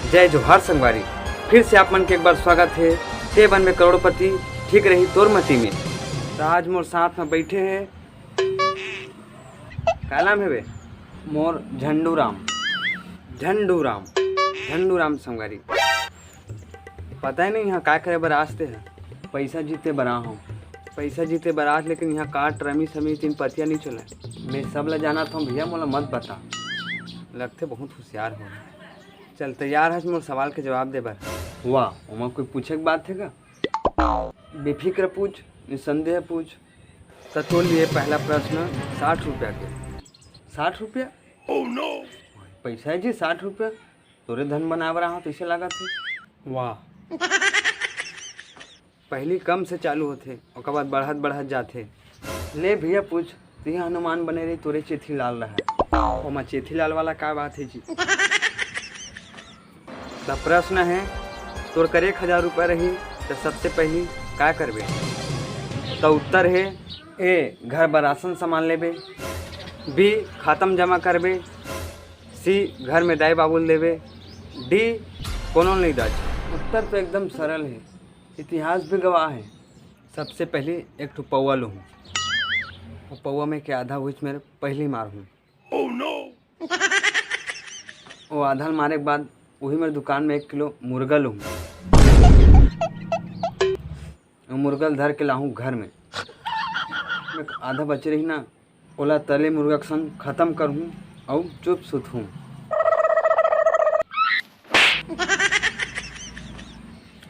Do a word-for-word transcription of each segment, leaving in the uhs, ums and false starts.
जय जोहार संगवारी, फिर से आप मन के एक बार स्वागत हे। ते बनबे करोड़पति, ठीक रही तोर मती में। त आज मोर साथ में बैठे हे, का नाम हे बे? मोर झंडू राम। झंडू राम, झंडू राम संगवारी। पता ही नहीं यहाँ का करे बर आज ते हे। पैसा जीते बर आ हूँ, पैसा जीते बर आज, लेकिन यहाँ काट रमी समी तीन पतिया नहीं चले। मैं सब ला जानत हूँ भैया, मोला मत बता। लगथे बहुत होशियार हो। चल तैयार हस मोर सवाल के जवाब दे बर? वाह, ओमा कोई पूछे के बात हे का? बेफिक्र पूछ, निसंदेह पूछ। त तोर लिए पहला प्रश्न साठ रुपया के। साठ रुपया? Oh no! पैसा हे जी साठ रुपया। तोरे धन बनाए बर आहूँ तइसे लागत हे। वाह। पहली कम से चालू होथे, ओकर बाद बढ़त बढ़त जाथे। ले भैया पूछ, तिहा अनुमान बने रही, तोरे चेथी लाल रहा। ओमा चेथी लाल वाला का बात हे जी? त प्रश्न हे, तोर कर एक हजार रुपया रही, त सबसे पहली का करबे? त उत्तर हे, ए, घर बर राशन सामान लेबे, बी, खाता म जमा करबे, सी, घर में दाई बाबू ल देबे, डी, कोनो ल नहीं दाच। उत्तर तो एकदम सरल हे, इतिहास भी गवाह हे। सबसे पहली एक ठो पौवा लूहूँ, वो पौवा में के आधा उहीच मेर पहली मारहूँ। Oh no! वो आधा ल मारे के बाद उही मेर दुकान में एक किलो मुर्गा लूहूँ। वो मुर्गा ल धर के लाहूँ घर में। में आधा बचे रही ना, ओला तले मुर्गा के संग खतम करहूँ अउ चुप सुतहूँ।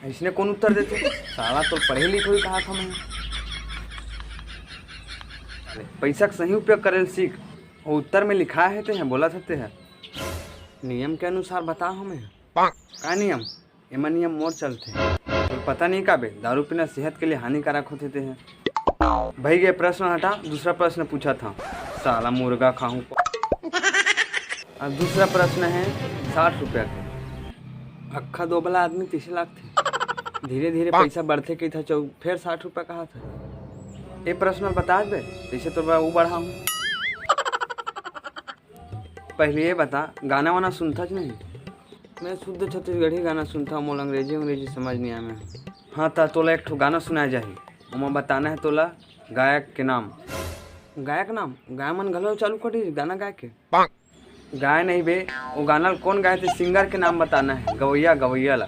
अइसने कोन उत्तर देथे? साला तो पढ़े लिखे हुई कहा था मैं। पैसा के सही उपयोग करे ल सीख। वो उत्तर में लिखा हे ते हे, बोला था ते हे। नियम के अनुसार बता हमें। का नियम? एमा नियम मोर चलथे। तोर पता नहीं का बे, दारू पीना सेहत के लिए हानिकारक होथे ते हे। भई गे प्रश्न हटा, दूसरा प्रश्न पूछा था। साला मुर्गा खाहूँ। अब दूसरा प्रश्न हे साठ रुपया के। अक्खा दोबला आदमी तइसे लागथे। धीरे धीरे पैसा बढ़थे कहिथा चौ, फेर साठ रुपया कहा था। ए प्रश्न बता बे, तइसे तोर बर ऊ बढ़ाहूँ। पहले ये बता, गाना वाना सुनथस नहीं? मैं शुद्ध छत्तीसगढ़ी गाना सुनता हूँ, मोला अंग्रेजी अंग्रेजी समझ नहीं आवे। हाँ, त तोला एक ठो गाना सुनाया जाही, ओमा बताना है तोला गायक के नाम। गायक नाम? गाय मन घलो चालू कर दी गाना गाय के। गाय नहीं बे, वो गाना ल कौन गाए थे, सिंगर के नाम बताना है, गवैया, गवैया ला।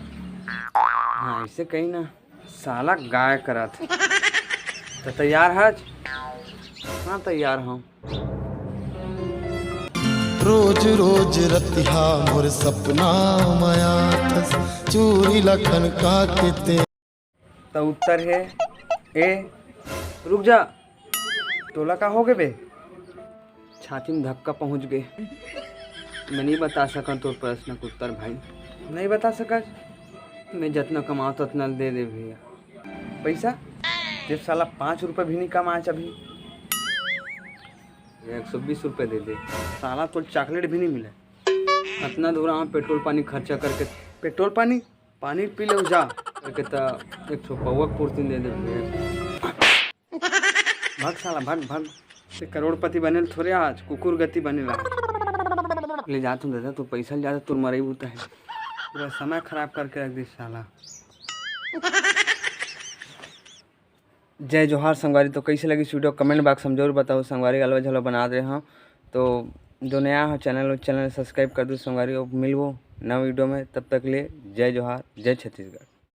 हाँ, ऐसे कही ना। साला गाय करत। त तैयार हच? हाँ, तैयार हूँ। रोज रोज रतिहा मोर सपना माया थस, चूरी लखन का के ते। त उत्तर हे ए। रुक जा, तोला का हो गे बे? छाती में धक्का पहुंच गए। मैं नहीं बता सकन तोर प्रश्न के उत्तर भाई। नहीं बता सकस? मैं जतना कमाओ ततना दे दे भैया। पैसा? ते साला पाँच रुपये भी नहीं कमाए अभी। एक सौ बीस रुपये दे दे। साला तो चॉकलेट भी नहीं मिले। इतना दूर आऊँ पेट्रोल पानी खर्चा करके। पेट्रोल पानी? पानी पी ले जा। करके त एक ठो पौवा के पूर्ति दे दे भैया। भाग साला, भाग, भाग। ते करोड़पति बने ल थोरे आज, कुकुर गति बने ला। ले जात हूँ दादा, तू पैसा ले जाता, तोर मरई बूता है। पूरा समय खराब करके रख दिस साला। जय जोहार संगवारी। तो कैसे लगिस वीडियो, कमेंट बॉक्स में जरूर बताओ संगवारी। अलवा झलो बना दे हाँ। तो जो नया हो चैनल, वो चैनल सब्सक्राइब कर दो संगवारी। अब मिलबो नवा वीडियो में, तब तक ले जय जोहार, जय छत्तीसगढ़।